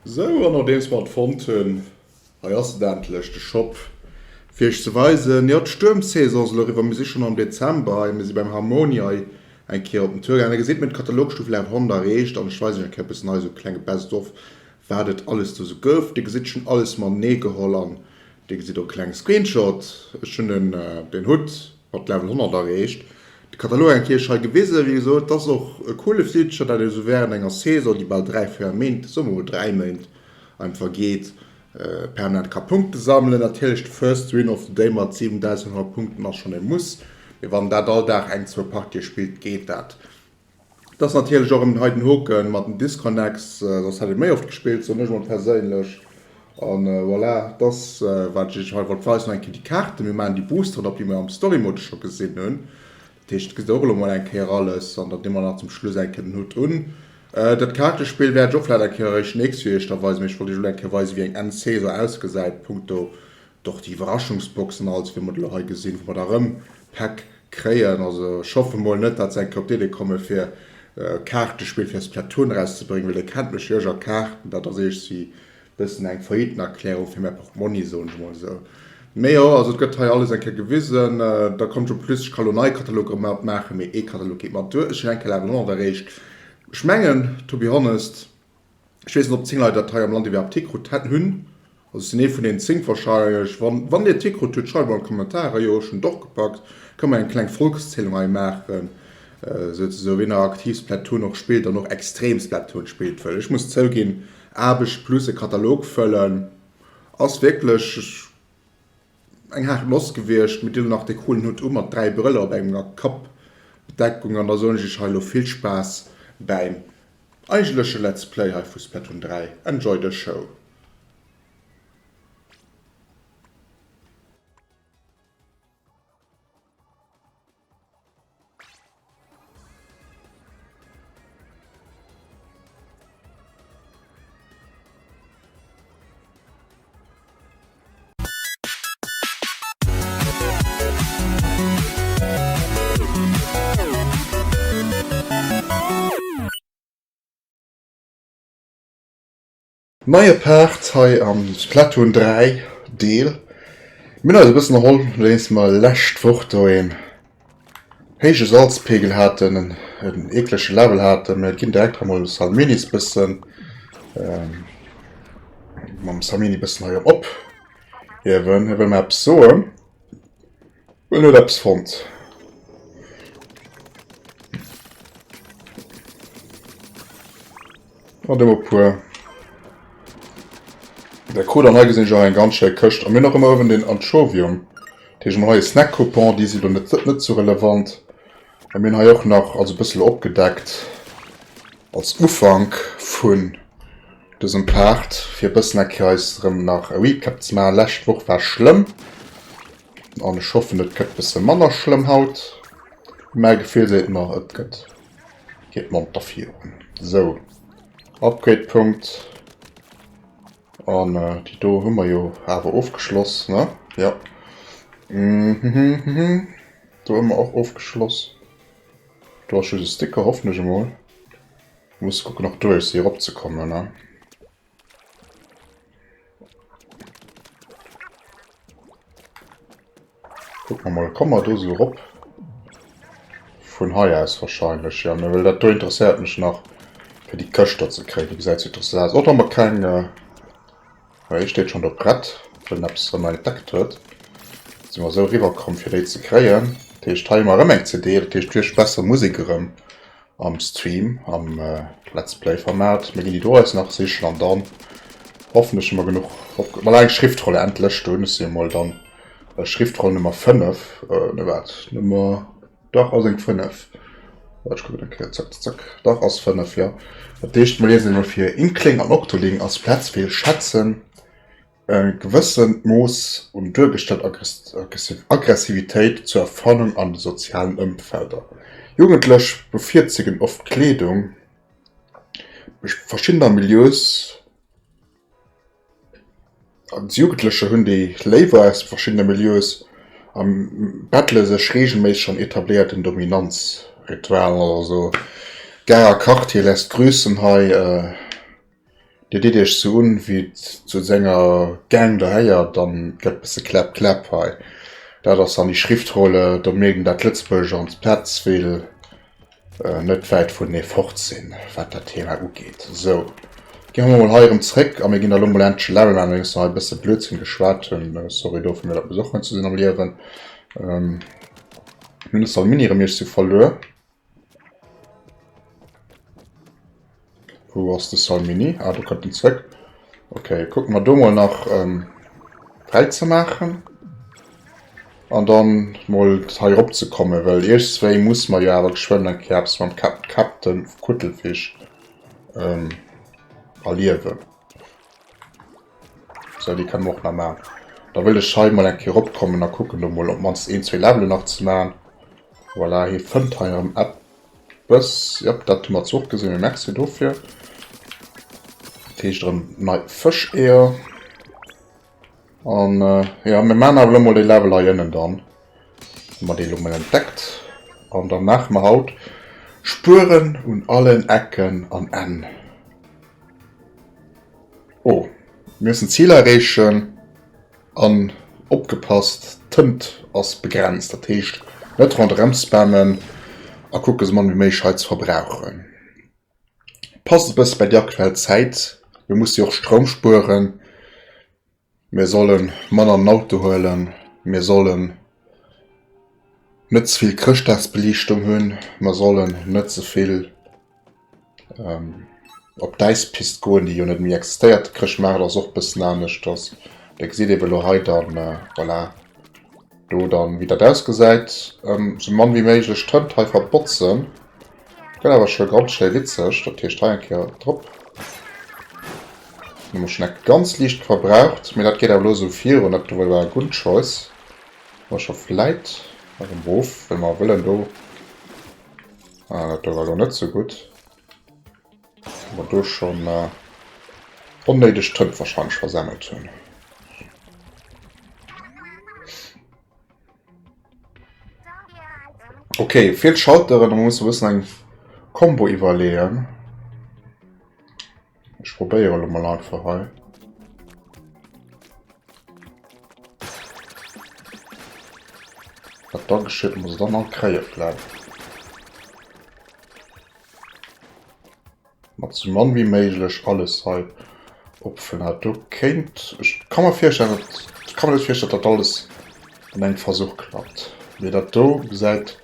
Sou, an nodeems mer et fonnt hunn, hei ass et endlech, de Shop, fir iech ze weisen, jo, d'Stuermsaison ass elo eriwwer, mir si schonn am Dezember hei, mir si beim Harmony hei eng Kéier op den Tour gaangen. Dir gesitt, mir hunn d'Katalogstuf Level 100 erreecht an ech weisen iech eng Kéier e bëssen hei esou e klenge Best of, wat et alles do esou gouf. Dir gesitt, ech hunn alles matenee geholl an dir gesitt och e klenge Screenshot. Ech hunn den, den Hutt mat Level 100 erreecht. De Katalog eng Kéier hei gewisen. Wéi gesot, et ass och e coole Feature, dat ee sou während enger Saison, déi bal 3, 4 Méint, soe mer mol 3 Méint, einfach geet, permanent ka Punkte sammelen. Natierlech de First Win of the Day mat 7.100 Punkten ass schonn e Muss, mee wann dat all Dag eng, zwou Partië spillt, geet dat. Et ass natierlech och erëm hei den Hoken mat den Disconnects, soss hätt ee méi oft gespillt, soen ech mol perséinlech. An voilà, et ass wat ech iech hei wollt weisen, nach eng Kéier déi Kaarten. Mir maachen déi Boosteren op, déi mir am Story Mode scho gesinn hunn. Dat heescht, et gesitt der och elo mol eng Kéier alles an dann di mer nach zum Schluss eng Kéier den Hutt un. Dat Kaartespill wäert ech och vläicht eng Kéier eréischt d'nächst Joer iech da weisen, mee ech wollt iech elo eng Kéier weisen, wéi eng Endsaison ausgesäit punkto Doch déi Iwwerraschungsbox an alles wéi mer et elo hei gesinn, wou mer da rëm Päck kréien. Also ech hoffe mol net dat se eng Kéier op d'Idee komme fir e Kaartespill fir Splatoon erauszebréngen, well dir kennt mech jo, ech a Kaarten, dat ass iergstwéi bëssen eng Faillitenerklärung fir mäi Portmonni, soen ech mol esou. Mee jo, also et gëtt hei alles eng Kéier gewisen. Da kommt jo plus, ech ka lo nei Kataloge erëm opmaachen, mee ee Katalog geet mer duer. Ech hunn eng Kéier Level 100 erreecht. Ech mengen, to be honest, Ech weess net op 10 Leit dat hei am Land iwwerhaapt hikrut hunn. Also ech sinn ee vun den 10 wahrscheinlech. Wann wann dir et hikrut hutt, schreift mol an d'Kommentarer, jo ech hunn et och gepackt. Kënne mer eng kleng Volkszählung hei maachen, souzesoen wien nach aktiv Splatoon och spillt an och extrem Splatoon spillt. Wëll ech muss zouginn, Aarbecht plus e Katalog fëllen ass wierklech eng haart Noss gewiescht. Mir dinn elo nach dee coolen Hutt u mat 3 Brëller op enger Kappbedeckung an da soen ech iech hei elo vill Spaass bäim Eigentleche Let's Play hei vu Splatoon 3, enjoy the show! Neie Part hei am Splatoon 3 Deel. Mir hunn eis e bëssen erholl, nodeems mer lescht Woch do een héije Salzpegel haten, en eeklege Level haten. Mir ginn direkt hei mol de Salminis bëssen mam Samini bëssen hei op hiewen. Hie wëll mer eppes soen. En huet eppes fonnt. An dem e puer. Der krut an hei gesinn ech och eng ganz schéi Këscht. A mir hunn och ëmmer uewen den Anchovium. Dat heescht, mir hunn hei e Snack-Coupon, déi si lo net net sou relevant. A mir hunn hei och nach, also e bëssel opgedeckt als Ufank vun dësem Part, fir e bëssen eng Kéier eis erëm nach e Recap ze maachen. Lescht Woch war schlëmm an ech hoffen, et gëtt bësse manner schlëmm haut. Mäi Gefill seet mer, et gëtt, geet monter virun. Sou, Upgrade-Punkt an déi do hu mer jo awer ofgeschloss, ne? Jo. Do hu mer och ofgeschloss. Do ass just e Sticker, hoffen ech emol. Muss kucken och do si erop ze kommen ne. Kucken mer mol, komme mer do sou erop? Vun hei aus wahrscheinlech, ja. Mä well dat do interesséiert mech nach fir déi Këscht do ze kréien. Déi gesäit sou interessant aus. Och wa mer keng, hei steet schonn do prett, well en eppes erëm entdeckt huet. Si mer esou eriwwer komm fir déi ze kréien. Dat heescht hei hu mer erëm eng CD, dat heescht duerch besser Musek erëm. Am Stream, am Let's Play Format. Mir ginn déi do eis nach sichen an dann hoffentlech hu mer genuch op mal eng Schriftrolle endlech do hunn ech se emol dann Schriftroll Nummer 5 ne wat Nummer dach ass eng 5 ech kucken eng Kéier zack zack dach ass 5 jo dat heescht mer liesen emol vir Inkling an Octoling als Plaz fir schätzen E gewëssent Mooss un duergestallt Aggressivitéit zur Erfannung an de sozialen Ëmfelder. Jugendlech bevirzegen oft Kleedung verschiddener Milieus. Jugendlecher hunn déi léiwer aus verschiddene Milieus a bettele sech reegelméisseg an etabléierten Dominanz-Ritualen. Also Garer Quartier lässt grüßen hei. Dir ditt iech sou un, wéi et zu senger Gang gehéiert, dann gëtt bësse Kläpp Kläpp hei. Dat ass dann déi Schriftrolle, do mierkt een dat d'Lëtzebuerger an d'Platzwill net wäit vunenee fort sinn, wat dat Thema ugeet. Sou, gi mer mol hei erëm zréck a mir ginn da lo mol endlech e Level maachen, nodeems mer hei e bësse Blödsinn geschwat hunn. Sorry dofir, mee dat muss och net sou sinn am Liewen. Mir hunn de Salmini erëm iergst wou verluer. Wou ass de Salmini? Ah, do kënnt en zréck. Okay, kucke mer do mol nach ähm, fräi ze maachen. An dann mol hei erop ze kommen, well iergswéi muss mer jo awer geschwënn eng Kéier eppes mam Cap Captain Kuttlefish ähm, erliewen. So, déi kënne mer och nach maachen. Da wëll ech hei mol eng Kéier eropkommen a kucken do mol op d'mannst een, zwee Levelen nach ze maachen. Voilà, hie fënnt hei erëm eppes. Jop, dat hu mer zwar och gesinn, mee Merci dofir. Dat heescht erëm nei Fëscheeër. An jo, mir maachen awer elo mol dee Level hei ënnen dann. Hu mer dee lo mol entdeckt. An da maache mer haut Spueren un allen Ecken an Enn. Oh, mir müssen d'Zil erreechen an opgepasst, d'Tënt ass begrenzt, dat heescht net ronderëm spammen a kucke sou mann wéi méiglech hei ze verbrauchen. Passt e bësse bei déi aktuell Zäit, mir musse jo och Stroum spueren. Mir solle manner den Auto huelen, mir sollen net ze vill Chrëschtdagsbeliichtung hunn, mer sollen net ze vill op d'Äispist goen, déi jo net méi existéiert. De Chrëschtmaart ass och e bëssen aneschters. Dir gesitt ebe lo hei dann, voilà, do dann, wéi dat ausgesäit. Sou mann wéi méiglech Tënt hei verbotzen. Gëtt awer scho ganz schéi witzeg. Dat heescht hei eng Kéier drop. Hu mer schon eng ganz liicht verbraucht, mee dat geet awer elo esou virun. Dat do war e gudd Choice. War scho vläit erëm erof, well mer wëllen do. Ah, dat do war elo net sou gutt. Hu mer do schon onnéideg Tënt wahrscheinlech versemmelt hunn. Okay, vill Schalteren, da muss e bëssen eng Kombo iwwerleeën. Ech probéiere lo mol einfach hei. Wat da geschitt, muss dann all kréie vläicht. Mat sou mann wéi méiglech alles hei opfëllen. Ah, do kéint, ech ka mer virstellen, dat, ech ka mer net virstellen, datt alles an engem Versuch klappt. Mee dat do gesäit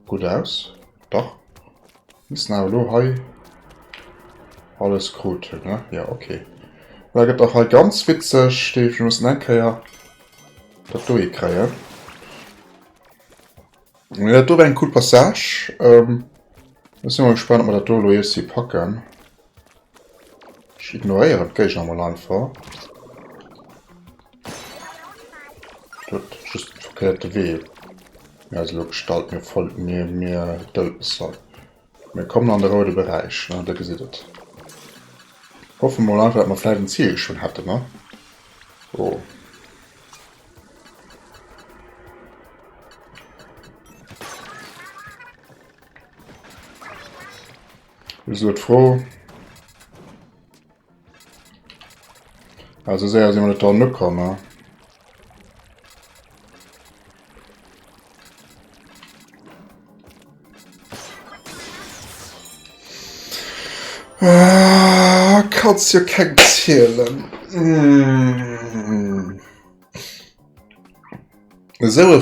gutt aus. Dach, missen awer elo hei alles krut hunn, ne? Ja, okay. Da gëtt och hei ganz witzeg, déi mussen eng Kéier dat do hikréien. Ja, dat do war eng cool Passage. Ähm, ech sinn mol gespannt, ob mer dat do elo iergendwéi packen. Ech ignoréieren d'Géigner mol einfach. Dat just den verkéierte Wee. Mir eis elo gestallt, mir voll, mir, mir dëlpes hei. Mir kommen an de roude Beräich, ne, der gesitt et. Hoffe mol einfach, dat mer vläicht en Ziel schonn hätten, ne? Oh. Wieso d'Fro? Also séier si mer net dran ukomm, ne? Ah, kannst jo keng zielen. Mm. Esou e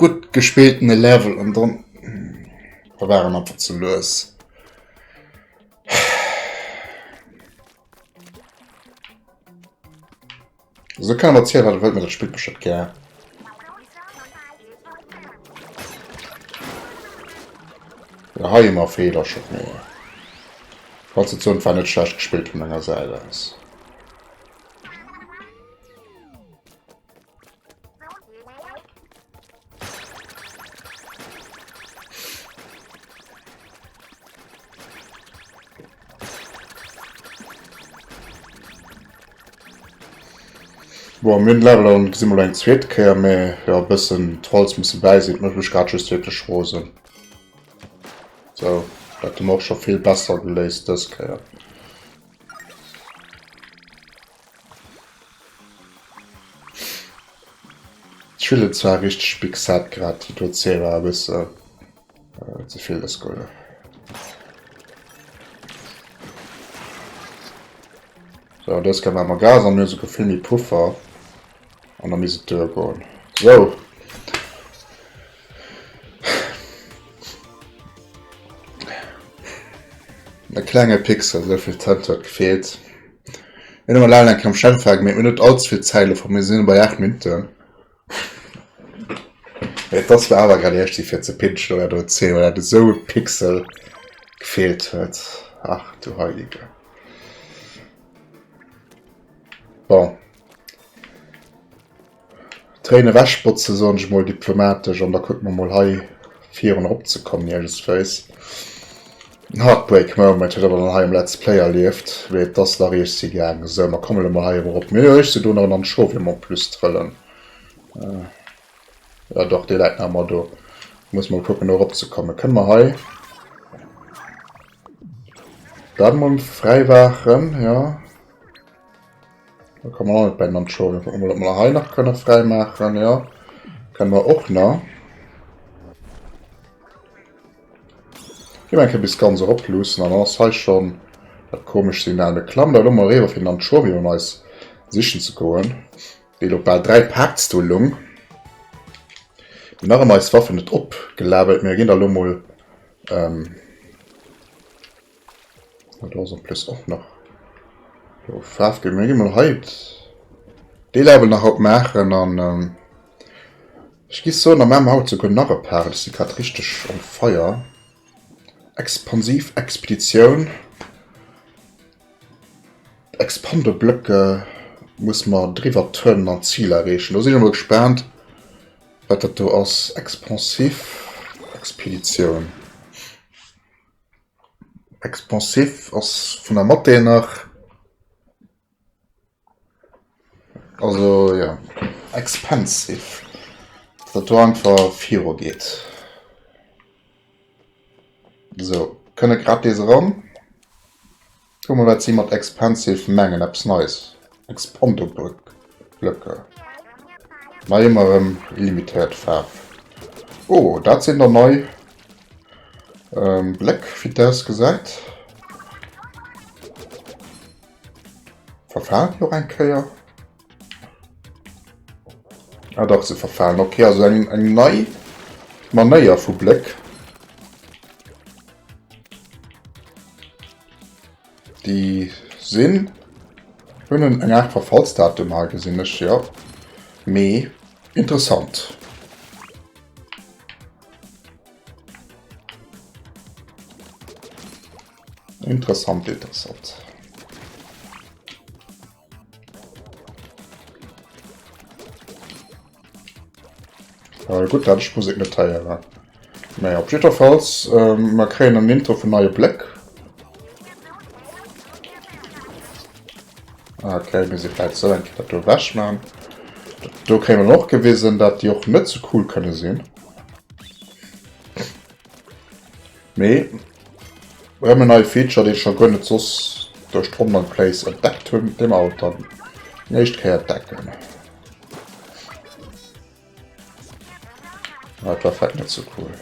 gutt gespilltene Level an dann da war en einfach ze lues. Esou kann en erzielen wat e wëllt, mä dat spillt mech net gär. Jo hei hu mer Feelercher, mee falls et soen, et war net schlecht gespillt vun menger Säit aus. Bon, mir hunn de Level an gesi mol eng zweet Kéier, mä jo e bëssen Trolls musse bäi sinn. Et mécht mech grad just wierklech rosen. Sou. Dat hu mer och scho vill besser geléist dës Kéier. Ech fillen zwar richteg Big Sad grad, déi do Zeen war e bësse ze vill des Gudde. So, dës Kéier maache mer Gas an mir hu souguer vill méi Puffer an da misst et duergoen. Sou. E klenge Pixel, esou vill Zäit huet gefeelt. Mir hunn elo eng Kéier am Schnellfahr gemeet, mir hunn net allze vill Zäit elo, mir sinn bei 8 Minutten. Mee et ass awer grad eréischt déi fir ze pinschen oder do ze well dat esou e Pixel gefeelt huet. Ach du Heilige. Bon. Tréin ewechbotze soen ech mol diplomatesch an da kucke mer mol hei virun eropzekommen iergendswéis. En Heartbreak Moment huet awer dann hei am Let's Play erlieft, mee et ass nach riichts hi gaangen. Sou, mer kommen elo mol hei erop. Mir hu jo riichts do nach en Anchovy en plus trëllen. Ja dach, dee läit nach ëmmer do. Muss mol kucken do eropzekommen. Kënne mer hei dat mol fräimaachen? Jo. Da kann man auch net bei den Anchovy. Gucken wir mal, ob wir hei nach können frei machen. Ja, können wir och nach. Gehen wir bis ganz erop luussen. An ass hei schon dat komisch Signal. Wir klammen da lo mal riwer fir den Anchovy un eis sichen ze goen. Déi lo bal 3 Parts do lung. Nach ëmmer eis Waffen net opgelabelt. Mir ginn da lo mol ähm, Do ass en plus och nach do Faarf ginn. Mir gi mol hei dee Level nach haut maachen an ech gi soen, da maache mer haut souguer nach e Paar. Ech si grad richteg on fire. Expansiv Expeditioun. Expandoblöcke muss mer driwwer turnen an d'Zil erreechen. Do sinn ech emol gespaant, wat dat do ass. Expansiv Expeditioun. Expansif ass vun der Mathé nach. Also jo, expensive, datt do einfach viru geet. Sou, kënne grad dees eran. Kucke mol wat si mat expensive mengen, eppes Neies. Expandoblöcke. Nei ëmmer erëm illimitéiert Faarf. Oh, dat sinn der nei Bléck, wéi et ausgesäit. Verfalen déi och eng Kéier? Ah dach, se verfalen. Okay, also eng, eng nei Manéier vu Bléck. Déi sinn hunn eng Aart Verfallsdatum hei gesinn ech, jo. Mee interessant. Interessant, interessant. Äh, gutt, dat ech Musek net héieren. Naja, op jiddwerfalls, äh, mer kréien en Intro vun neie Bléck. Ah, okay, mir si vläit sou eng Kéier dat do ewech man. Do kréie mer och gewisen, dat déi och net sou cool kënne sinn. Mee erëm en neie Feature, deen ech scho guer net soss duerch d'Online-Plays entdeckt hunn, dee mer haut dann eng éischt Kéier entdecken. Ah, dat war vläit net sou cool.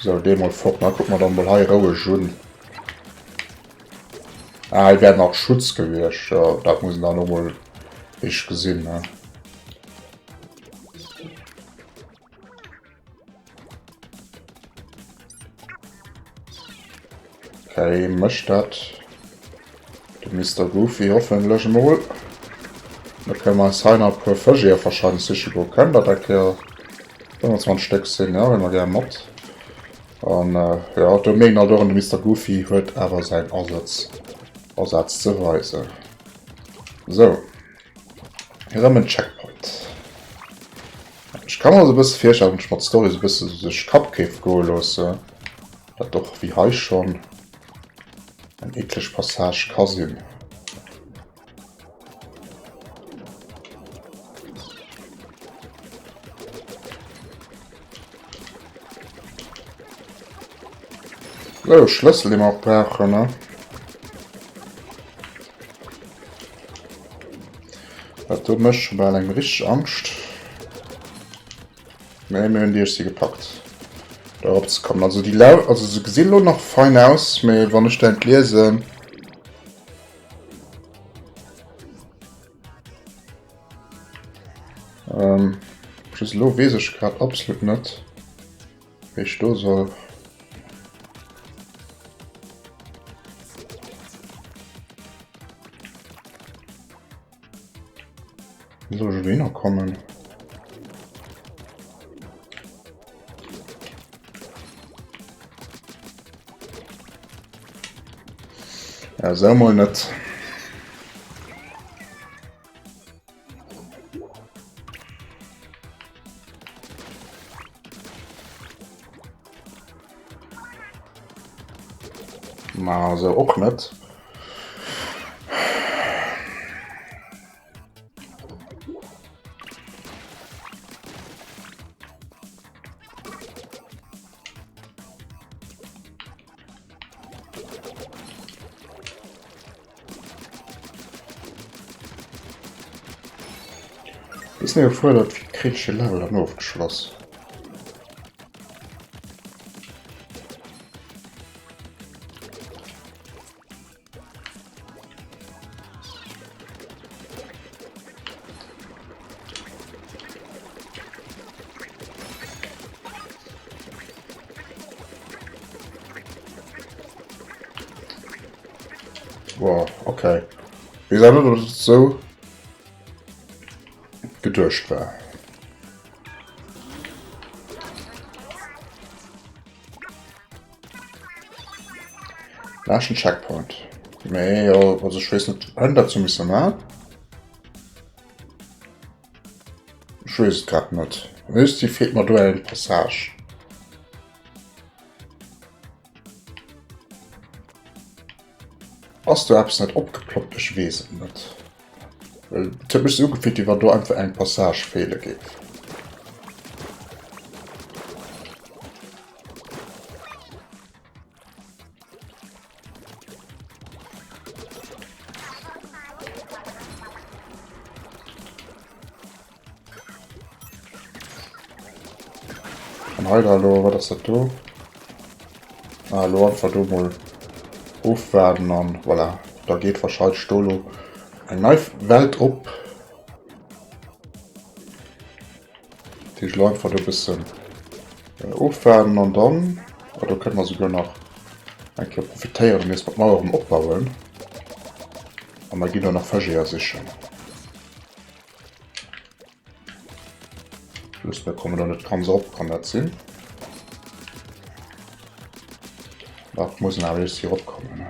So, dee mol fort. Na, kucken mer dann mol hei roueg un. Ah, hei wär nach Schutz gewiescht. Ja, dat muss een dann och mol richteg gesinn, ne? Okay, mécht dat de Mister Goofy hoffentlech emol. Da kënne mer eis hei nach e puer Fëscheeër wahrscheinlech siche goen. Kënnt dat eng Kéier 25 Stéck sinn, ja, huele mer gär mat. An jo, do mierkt een alt och, de Mister Goofy huet awer säin Asaz, Asaz ze weisen. Sou, erëm en Checkpoint. Ech ka mer also e bësse virstellen, wann ech mer d'Story esou e bësse sou duerch de Kapp géif goe loosse, dat och wéi hei schonn eng eekleg Passage ka sinn. Oh, Schlëssel, dee mer och brauchen, ne? Dat do mécht scho bal engem richteg Angscht. Mee mir hunn déi si gepackt, do erop ze kommen. Also déi lau, also se gesinn elo nach fein aus, mee wann ech dat liesen. Ähm, just elo weess ech grad absolut net. Wéi ech do soll. Wéi soll ech dohinner kommen? Ja, sou mol net. Ma sou och net. Ist mir gefuerdert, wie krieg ich den Level dann ofgeschloss? Wow, okay. Wees awer net, ob et esou geduecht war. Leschten Checkpoint. Mee jo, also ech weess net, hätt dat sou misse man? Ech weess et grad net. Iergendwéi feelt mer do eng Passage. Ass do eppes net opgeploppt? Ech weess et net. Well et huet mech sou ugefillt, wéi wann do einfach eng Passage feele géif. An hei da elo, wat ass dat do? Ah, elo einfach do mol ofwaarden an voilà, da geet wahrscheinlech do elo eng nei Welt op. Dat heescht elo einfach do e bëssen ofwaarden an dann, ah do kënne mer souguer nach eng Kéier profitéieren an nees mat Mauer erëm opbauen. An da ginn do nach Fëscheeër sichen. Just mir kommen da net ganz op, kann dat sinn? Dat muss awer just hier opkommen.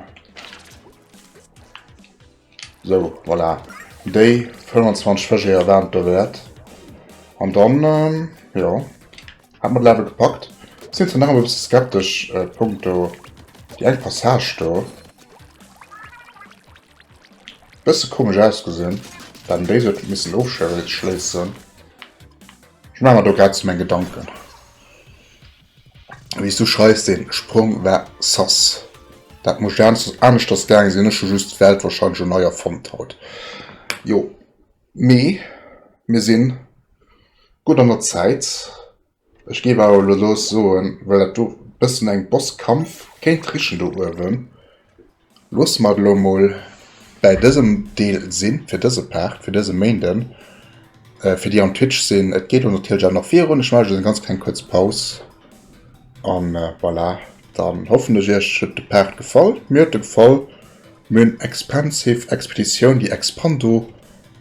So, voilà. Déi 25 Fëscheeër waren et derwäert. An dann, ähm, jo, hat mer de Level gepackt. Sinn zwar nach ëmmer e bësse skeptesch, äh, punkto déi eng Passage do. Bësse komesch ausgesinn, dat en déi sou huet missen ofschléissen. Ech maache mer do grad sou meng Gedanken. Wéi s du schreifs, den Sprong war sass. Dat muss aneschters gaange sinn, ech hu just d'Welt warscheinlech elo nei erfonnt haut. Jo, mee mir sinn gutt an der Zäit. Ech géif awer elo elo soen, well dat do bëssen eng Bosskampf kéint richen do uewen, loosse mer et elo emol bäi dësem Deel sinn, fir dëse Part, fir dëse Méinden. Fir déi am Twitch sinn, et geet elo natierlech awer nach virun. Ech maache just eng ganz kleng kuerz Paus an voilà, dann hoffen ech iech huet de Part gefall. Mir huet e gefall. Mir hunn Expensive Expeditioun, déi Expando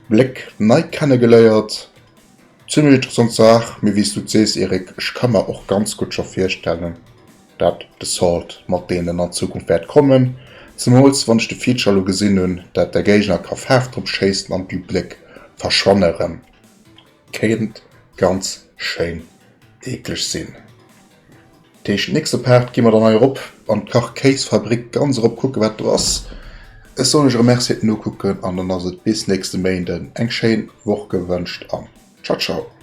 Bléck nei kennegeléiert. Zimlech interessant Saach, mee wéi s du et sees Eric, ech ka mer och ganz gutt scho virstellen, dat de Salt mat deenen an Zukunft wäert kommen, zemools wann ech de Feature elo gesinn hunn, dat der Géigner ka Faarf drop schéissen an d'Bléck verschwanne rëm. Kéint ganz schéin eekleg sinn. D'heescht nächste Part gi mer dann hei erop an d'Kachkéisfabrik, ganz erop kucken wat do ass. Ech soen iech erëm Merci fir d'Nokucken an dann ass et bis nächste Méinden. Eng schéin Woch gewënscht an ciao ciao.